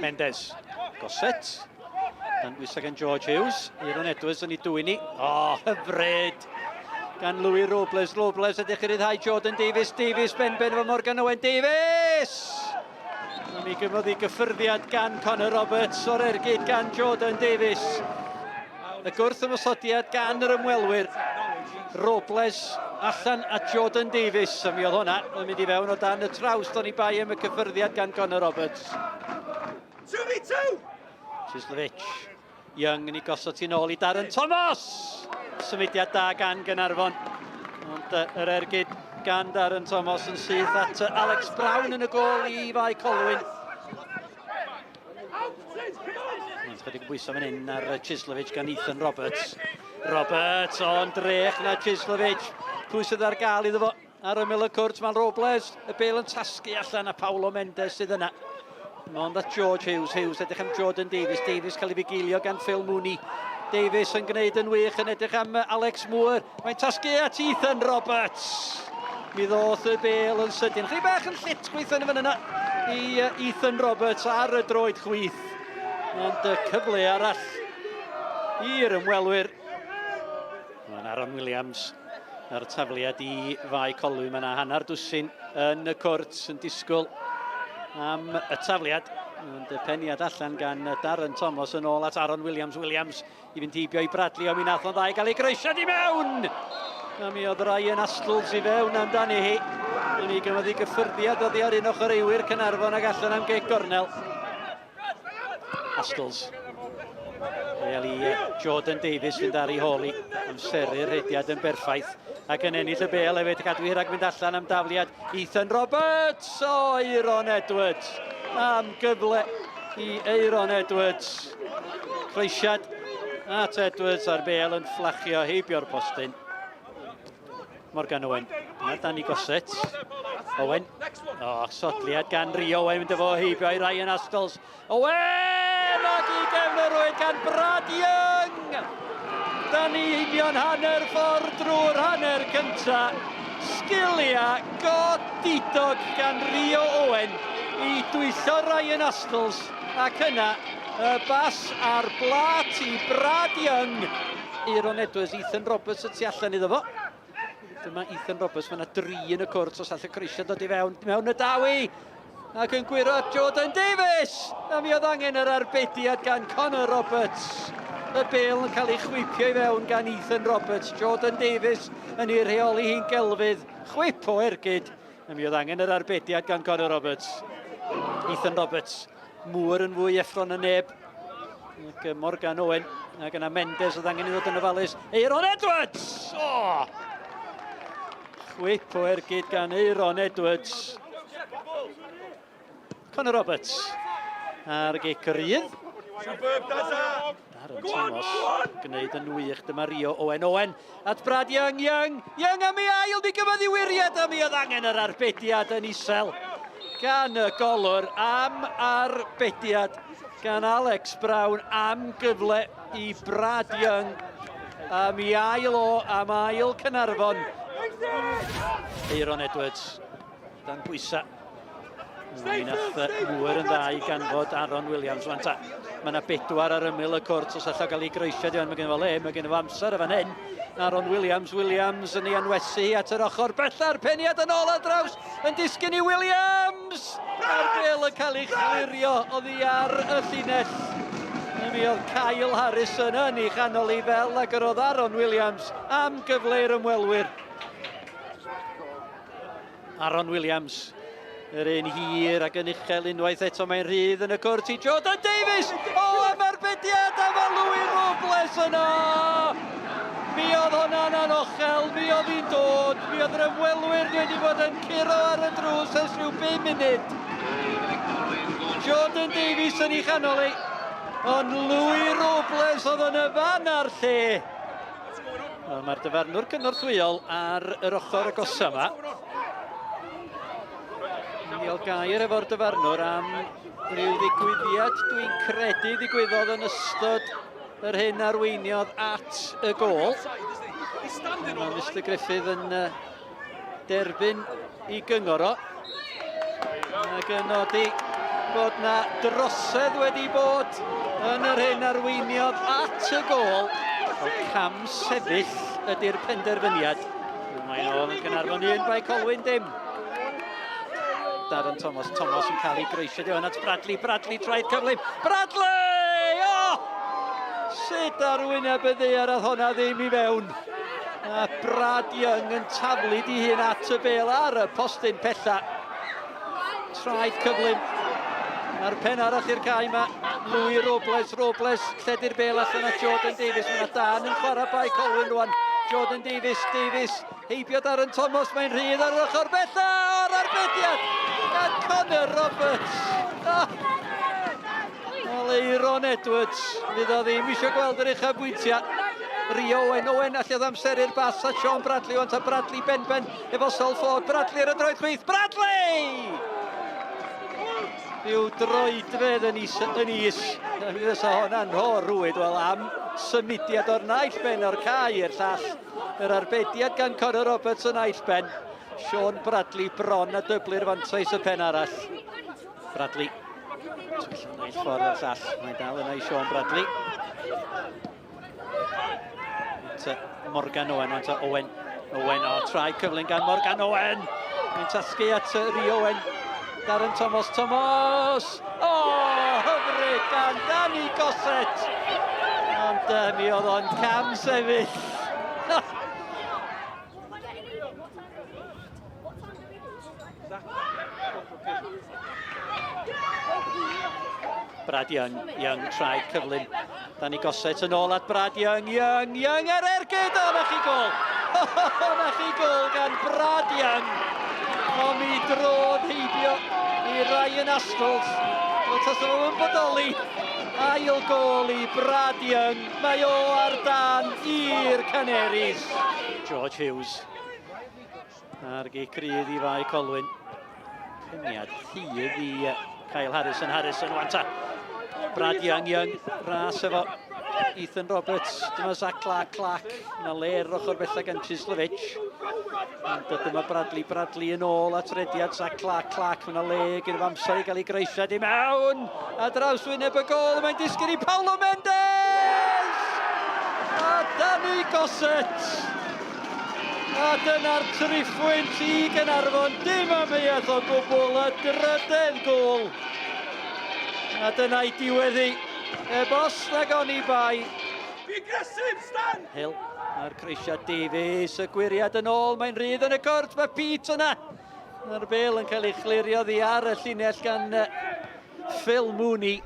Mendes. Gossett. Dan bwysau gan George Hughes. Aaron Edwards yn ei dwyn i. O, oh, hyfryd! Gan Louis Robles. Robles edrych i ryddhau Jordan Davies. Davies ben-ben efo Morgan Owen. Davies! A mi gymodd i gyffyrddiad gan Connor Roberts o'r ergyd gan Jordan Davies. Y gwrth ymosodiad gan yr ymwelwyr. Robles allan at Jordan Davies. A mi oedd hwnna yn mynd i fewn o dan y trawst o'n i bai am y cyffyrddiad gan Connor Roberts. 2v2! Chislovic. Young yn ei gosod ti'n ôl i Darren Thomas! Symudiad da gan Gynarfon. Ond yr ergyd gan Darren Thomas yn syth at Alex Brown yn y gôl i Fae Colwyn. Ond chydig bwyso fan hyn ar Chislovic gan Ethan Roberts. Roberts, o'n drech na Chislovic. Pwy sydd ar gael iddo fo? Ar ymyl y cwrt mae Robles, y bel yn tasgu allan a Paulo Mendes sydd yna. Mond at George Hughes, Hughes edrych am Jordan Davies, Davies cael ei fugeilio gan Phil Mooney. Davies yn gwneud yn wych yn edrych am Alex Moore. Mae'n tasgu at Ethan Roberts. Mi ddoth y bel yn sydyn. Chri bach yn lletchwith yn y fan yna i Ethan Roberts ar y droed chwith. Ond y cyfle arall i'r ymwelwyr. Mae'n Aaron Williams A'r tafliad i Fae Colwyn, mae yna hanner dwsin yn y cwrt yn disgwyl am y tafliad. Ond y peniad allan gan Darren Thomas yn ôl at Aaron Williams. Williams i fynd heibio i Bradley, ond mi nath o'n dda i gael ei groesiad i mewn! A mi oedd Ryan Astles i fewn amdani hi. A mi gymodd i gyffyrddiad oddi ar un o chwaraewyr Caernarfon ac allan am gig gornel. Astles. Fel i Jordan Davies fynd ar ei hôl i amseru'r rhediad yn berffaith ac yn ennill y bel hefyd cadw hi rhag mynd allan am dafliad Ethan Roberts o Aeron Edwards am gyfle i Aeron Edwards croesiad at Edwards a'r bel yn fflachio heibio'r postyn Morgan Owen. Dyma Danny Gossett. Owen. O, oh, sodliad gan Rio Owen mynd efo heibio i Ryan Astles. Owen! Ac i gefn y rwyd gan Brad Young! Da ni union hanner ffordd drwy'r hanner cynta. Sgiliau godidog gan Rio Owen i dwyllo Ryan Astles ac yna y bas a'r blat i Brad Young. Aeron Edwards, Ethan Roberts y tu allan iddo fo. Dyma Ethan Roberts, mae yna dri yn y cwrt os all y croesiad dod i fewn, mewn y dawi. Ac yn gwyro at Jordan Davies! A mi oedd angen yr arbediad gan Connor Roberts. Y bel yn cael ei chwipio i fewn gan Ethan Roberts. Jordan Davies yn ei rheoli hi'n gelfydd. Chwip o ergyd. A mi oedd angen yr arbediad gan Connor Roberts. Ethan Roberts, Moore yn fwy effro na neb. Ac Morgan Owen, ac yna Mendes oedd angen i ddod yn ofalus. Aaron Edwards! Oh! Chwip o ergyd gan Aaron Edwards. Conor Roberts ar gic rydd. Superb, Dazza! Darren Thomas gwneud yn wych. Dyma Rio Owen Owen at Brad Young, Young, Young am ei ail, mi gyfodd i wiriad a mi oedd angen yr arbediad yn isel gan y golwr am arbediad gan Alex Brown am gyfle i Brad Young am ei ail o am ail Caernarfon. Eiron Edwards dan bwysau. Mi nath Moore yn dda i ganfod Aaron Williams. Wan ta, mae yna bedwar ar ymyl y cwrt, os allai gael ei groesiad i mae gen fo le, mae gen fo amser y fan hyn. Aaron Williams, Williams yn ei anwesu hi at yr ochr bella'r peniad yn ôl ar draws, yn disgyn i Williams! A'r bel yn cael ei chlirio oddi ar y llinell. Mi oedd Kyle Harrison yn ei chanol i fel ac yr oedd Aaron Williams am gyfle i'r ymwelwyr. Aaron Williams, yr un hir ac yn uchel unwaith eto mae'n rhydd yn y cwrt i Jordan Davies! O, am arbediad a mae Louis Robles yno! Mi oedd hwnna'n anochel, mi oedd hi'n dod, mi oedd yr ymwelwyr wedi bod yn curo ar y drws ers rhyw 5 munud. Jordan Davies yn ei chanol ei, ond Louis Robles oedd yn y fan a'r lle. Wel, mae'r dyfarnwr cynorthwyol ar yr ochr agosa yma. Mynd i gair efo'r dyfarnwr am ryw ddigwyddiad dwi'n credu ddigwyddodd yn ystod yr hyn arweiniodd at y gôl. Mae Mr Griffith yn derbyn i gyngor o. Ac yn nodi bod na drosedd wedi bod yn yr hyn arweiniodd at y gôl. O cam sefyll ydy'r penderfyniad. Mae'n ôl yn Caernarfon un, Bae Colwyn dim. Darren Thomas, Thomas yn cael ei groesio di at Bradley, Bradley traed cyflym, Bradley! Oh! Sut ar wyneb y ddaear oedd honna ddim i fewn? A Brad Young yn taflu di hun at y bel ar y postyn pella. Traed cyflym. A'r pen arall i'r cae yma, Louis Robles, Robles, lledu'r bel allan at Jordan Davies. Mae yna dan yn chwarae Bae Colwyn rwan. Jordan Davies, Davies, heibio Darren Thomas, mae'n rhydd ar yr ochr bella o'r arbediad gan Connor Roberts. Oh. Wel, Eiron Edwards, fydd o ddim eisiau gweld yr uchafbwyntiau. Rio Owen, Owen allodd amseru'r bas at Sean Bradley, ond ta Bradley ben-ben efo Sol Ford. Bradley ar y droed chwith, Bradley! Rhyw droedfedd yn is, yn is. Mi fysa hwnna'n rho rwyd, wel am symudiad o'r naill ben o'r cae i'r llall. Yr arbediad gan Conor Roberts yn naill ben. Sean Bradley bron a dyblu'r fantais y pen arall. Bradley. Twyllo naill ffordd a'r llall. Mae'n dal yna i Sean Bradley. Morgan Owen, ond Owen, Owen, o, trai cyflym gan Morgan Owen. Mae'n tasgu at Rio Owen. Darren Thomas, Thomas! O, oh, hyfryd gan Danny Gossett! Ond mi oedd o'n cam sefyll. Brad Young, Young traed cyflym. Danny Gossett yn ôl at Brad Young, Young, Young ar ergyd! O, na chi gol! O, na chi gol gan Brad Young! O, mi drodd heibio i Ryan Astles. Wel, tas o'n bodoli. Ail gol i Brad Young. Mae o ar dan i'r Canaries. George Hughes. A'r gic rydd i Fae Colwyn. Peniad rhydd i Kyle Harrison. Harrison wanta. Brad Young, Young, ras efo Ethan Roberts. Dyma Zach Clark, Clark. Yna le ar ochr bella gan Chislovich. Ond dyma Bradley, Bradley yn ôl at rediad Zach Clark, Clark. Mae yna le gyda amser i gael ei greisiad i mewn. A draws wyneb y gol, mae'n disgyn i Paulo Mendes! A Danny Gossett! A dyna'r triphwynt i Gaernarfon, dim amheuaeth o gwbl, y drydedd gôl. A dyna'i diwedd hi, heb os nag oni bai. Be aggressive, stand! Hill a'r croesiad Davies, y gwyriad yn ôl, mae'n rhydd yn y cwrt, mae Pete yna. Mae'r bel yn cael ei chlirio ddi ar y llinell gan Phil Mooney.